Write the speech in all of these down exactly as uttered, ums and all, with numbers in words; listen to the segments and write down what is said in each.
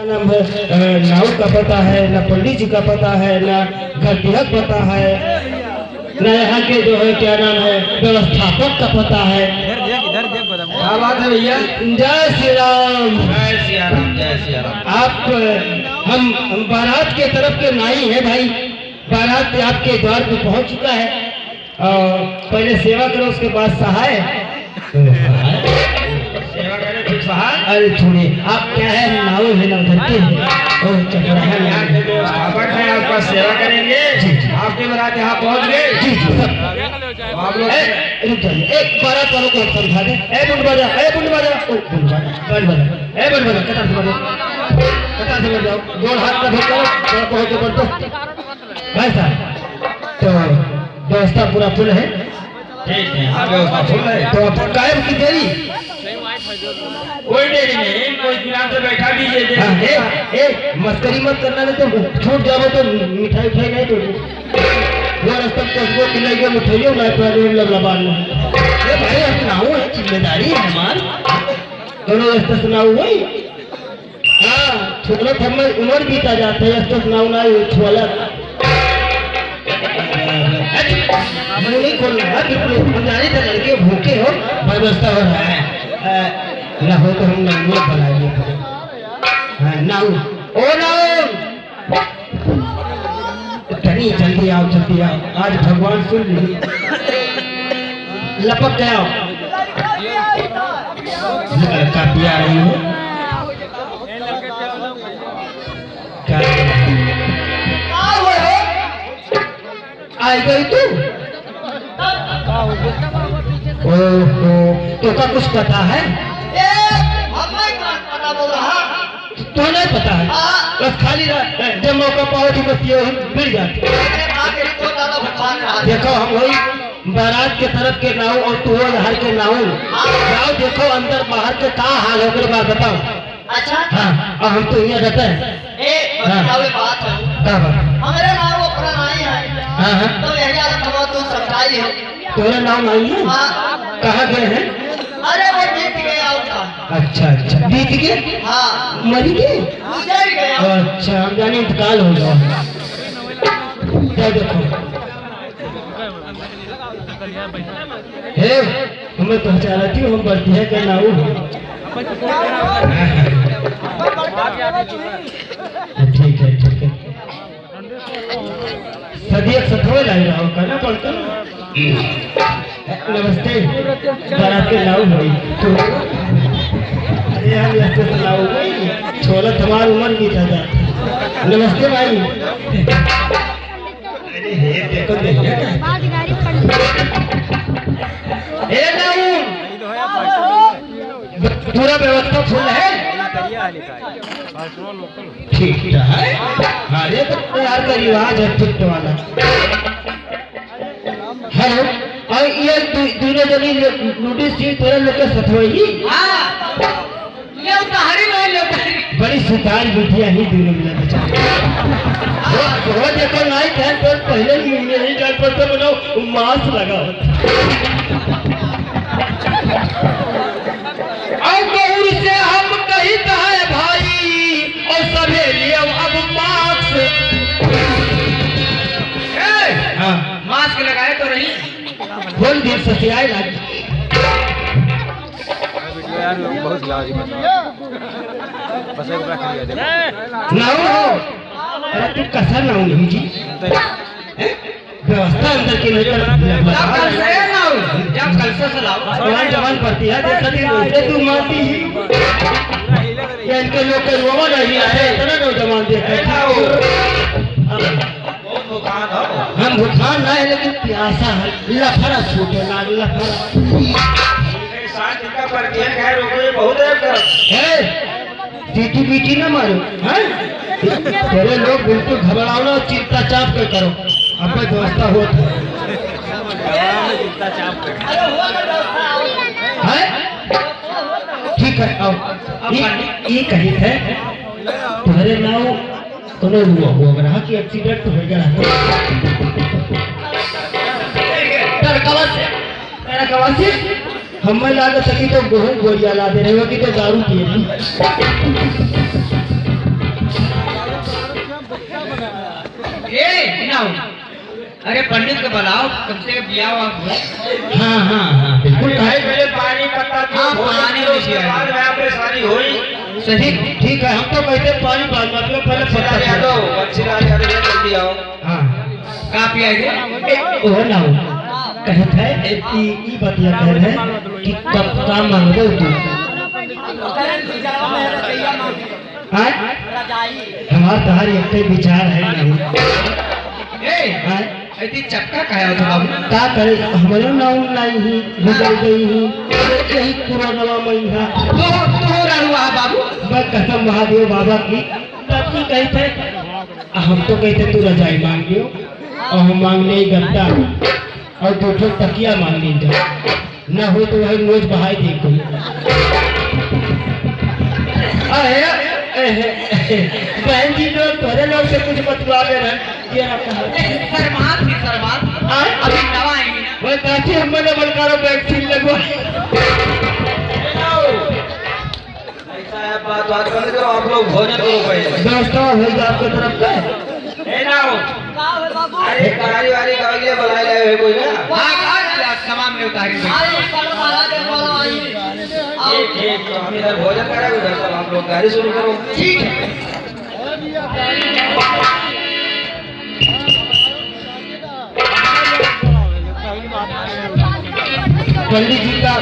नाम है, अ, नाऊ का पता है, ना पंडित जी का पता है, ना घर दिहक पता है, ना यहाँ के जो है क्या नाम है व्यवस्थापक का पता है। इधर देख, इधर देख, बता। क्या बात है भैया? जय श्री राम। जय सिया राम, जय सिया राम। आप, अ, हम, हम बारात के तरफ के नाई हैं भाई, बारात आपके द्वार पे पहुंच चुका है। और पहले सेवा करो, उसके बाद सहाय। सेवा करे फिर सहाय। अरे छोड़िए, आप क्या है, नाऊ है ना उधर के? ओ, चपराहा यहाँ के व्यवस्थापक हैं, आपका सेवा करेंगे। जी, जी। आपके बारात यहाँ पहुँच गए। जी, जी, सब। आप लोग ए, रुक जाइए, एक बारात वालों को समझा दे। ए, बुंड बाजा, ए, बुंड बाजा, ओ, बुंड बाजा, बैंड बाजा, ए, बैंड बाजा, कतार से बैठ जाओ, कतार से बैठ जाओ, गोड़ हाथ का धोकर, थोड़ा बहुत जबरदस्त। भाई साहब, तो व्यवस्था पूरा फुल है? ठीक है, हाँ, व्यवस्था फुल है। तो अब कायम की देरी? कोई देरी नहीं, कोई आराम से बैठा भी, ये देख। हाँ, ए, ए, मस्करी मत करना, नहीं तो छूट जाओ तो मिठाई उठाई नहीं तो वो रास्ता में कसबो खिलाई के मिठाइयों ना तो आदमी लबला बाल में। ये भाई, हम नाऊ है, जिम्मेदारी है हमार। दोनों रास्ते से नाऊ हुई। हाँ, छोड़त हमें उम्र बीता जात है, यस तो नाऊ ना ये छोला। मुंह नहीं खोलना है, बिल्कुल। हम जाने थे लड़के भूखे हो, व्यवस्था हो रहा है। अ, ना हो तो हम नाऊ बना लिए। हाँ, नाऊ। ओ नाऊ। तनी जल्दी आओ, जल्दी आओ, आज भगवान सुन ली। लपक के आओ। लड़का पिया रही हो। का? आई गई तू? ओहो, तो का कुछ पता है? ए, हमें का पता बोल रहा? तो नहीं पता है? हाँ। बस खाली रह, जब मौका पाओ तो बस ये ही मिल जाते। अरे, आगे तो दादा भगवान रहा। देखो, हम वही बारात के तरफ के नाऊ और तू हो यहाँ के नाऊ। हाँ। जाओ देखो अंदर बाहर के का हाल है, ओकरे बाद बताओ। अच्छा। हाँ, और हम तो यहाँ रहते हैं। ए, हाँ। बताओ ये बात है। का बात? हमारे नाऊ अपना नाई है। हाँ, हाँ। तो यही हालत हम तू समझाई हो। तोहरा नाऊ नाई है? हाँ। कहाँ गए हैं? अरे वो बीत गए और का। अच्छा, अच्छा, बीत गए? हाँ। मरी गए? गुजर गए। अच्छा, हम जाने इंतकाल हो गया। क्या देखो? हे, हमें पहचानती हो, हम बरतिया के नाऊ हो। ठीक है, ठीक है। सदिया सथवे लाई रहो, कहना पड़ता ना। नमस्ते, बारात के नाऊ भाई। अरे हम यहाँ से नाऊ भाई, छोला तुम्हार उम्र की था। नमस्ते भाई। अरे हे, देखो, देखो। ए नाऊ, पूरा व्यवस्था फुल है? ठीक तो है। अरे तो यार का रिवाज है फिट वाला। हेलो, और ये दू-, दोनों जनी लो-, नोटिस सी तोरा लोग के सथवई? हाँ। ले उतारी भाई, ले उतारी। बड़ी सुतार बिटिया ही दोनों मिला बेचारा। वो, वो देखो नाई थे तो पहले ही यही जान पर तो मनो मास्क लगा होता। और गौर से हम कहित है भाई, और सभे लिए अब मास्क। ए, हाँ। मास्क लगाए तो रही। खोल दिल ससियाए लागी। वीडियो यार लोग बहुत लागी बता। बस एक बार खेल दे। नाऊ हो। अरे तू कसा नाऊ नहीं जी? हैं? व्यवस्था अंदर की नहीं कर। जब कल से ना हो, जब कल से चलाओ। जवान जवान पड़ती है, देखा थी वैसे तू मारती ही। ये इनके लोग के रोवा नहीं है, इतना नौजवान देखा था। बहुत भुखान हो। हम भुखान ना है, लेकिन प्यासा है। लफड़ा छूटे ना, लफड़ा। शांति का प्रत्येक है, रोको, ये बहुत है। ए, सीटी बीटी ना मारो, हैं? तेरे लोग बिल्कुल घबराओ ना, चिंता चाप के करो, अब व्यवस्था होत है। हैं? ठीक है, आओ। ये, ये कही थे, तुम्हारे नाव कोनो हुआ, हुआ रहा कि एक्सीडेंट हो गया। टरकवा से, टरकवा से, हमें लागत है कि तो गोहूं गोरिया ला दे रहे हो कि तो दारू पिए रही। अरे पंडित के बुलाओ, कम से कम बियाह हुआ। हाँ, हाँ, हाँ, बिल्कुल। अरे भाई, पहले पानी पत्ता दियो, हाँ, भोजन पानी करो, उसके बाद में आप परेशानी होई। सही। ठीक, ठीक है, हम तो कहते पानी बाद में, पहले पत्ता पियो। यादव, बंसीलाल यादव, जल्दी आओ। हाँ। का पिया है? ए, ओह ना हो। कहत है, ए, ई, ई बतिया कहत है कि कब का मांगबो तू। हाँ? हमार तहार एक विचार है नहीं। ए, हाँ? ऐती चक्का काहे होत बाबू? का करे, हमरो नाउन नाई ही, गुजर गई ही। यही पुरानवा मइहा। तू, तू ररुआ बाबू। मैं कसम महादेव बाबा की, तब की कही थे, हम तो कही थे तू रजाई मांग लियो, और हम मांग ले गद्दा, और दो ठो तकिया मांग ली जा। ना हो तो वही नोच बहाई दे कोई। अहे, अहे, अहे, बहन जी लोग तोरे लोग से कुछ बतवा दे रहे, ये ना कहा। शर्मात ही शर्मात। हाँ? अभी नवा आई ना। वो काफी हम मैंने बलकारो बैग छीन लगवा। ऐसा है, बात, बात बंद करो, आप लोग भोजन करो पहले। दोस्तों, हो गया आपके तरफ से। ए, ना हो। अरे, कहानी वाली का अगले बुलाए लाए हो कोई ना? हाँ, आज, आज सामान में उतारी। ठीक, ठीक, तो हम इधर भोजन करें, उधर सब आप लोग गाड़ी शुरू करो। ठीक है। पंडित जी का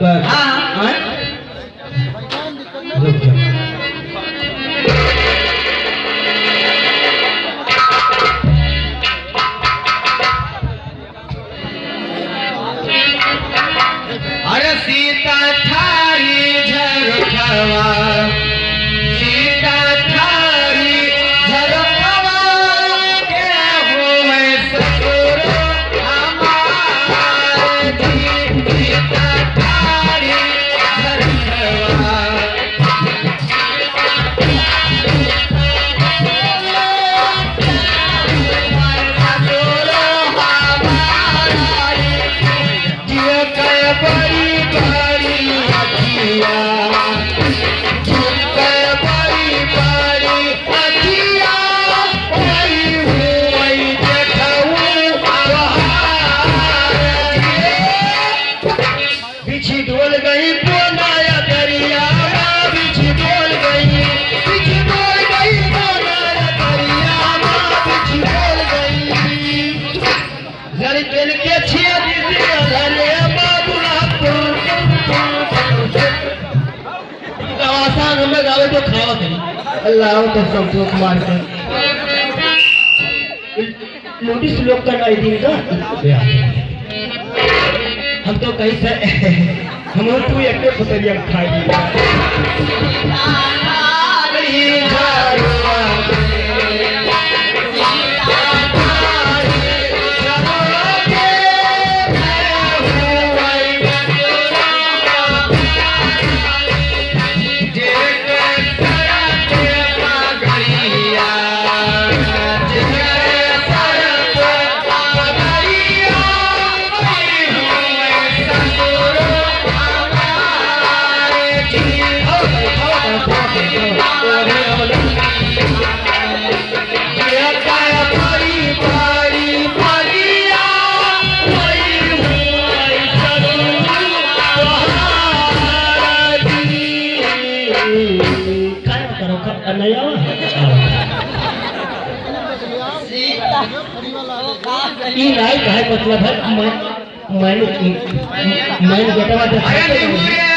बस। हाँ। हाँ? रुक जा। अरे सीता थारी झरखवा, सीता थारी झरखवा, के हुए ससुर हमार जी, सीता थारी झरखवा। बिछी डोल गई बोनाया दरिया, बिछी डोल गई, बिछी डोल गई बोनाया दरिया, बिछी डोल गई। लड़कन के छिया दीदी अधरे बाबुला पुर, पुर, पुर, पुर, पुर। ई गावा आसान, हमें गावे तो खावा करी। अल्लाह तो सब मार कर। नोटिस लोग का नहीं दिन का। हम तो कहीं से, हम तू एक के पुतरिया खाई। करो, कब नहीं आवा? ई नाई कहे मतलब है, मैं, मैं, मैं बेटवा देख अरे नींबू रे,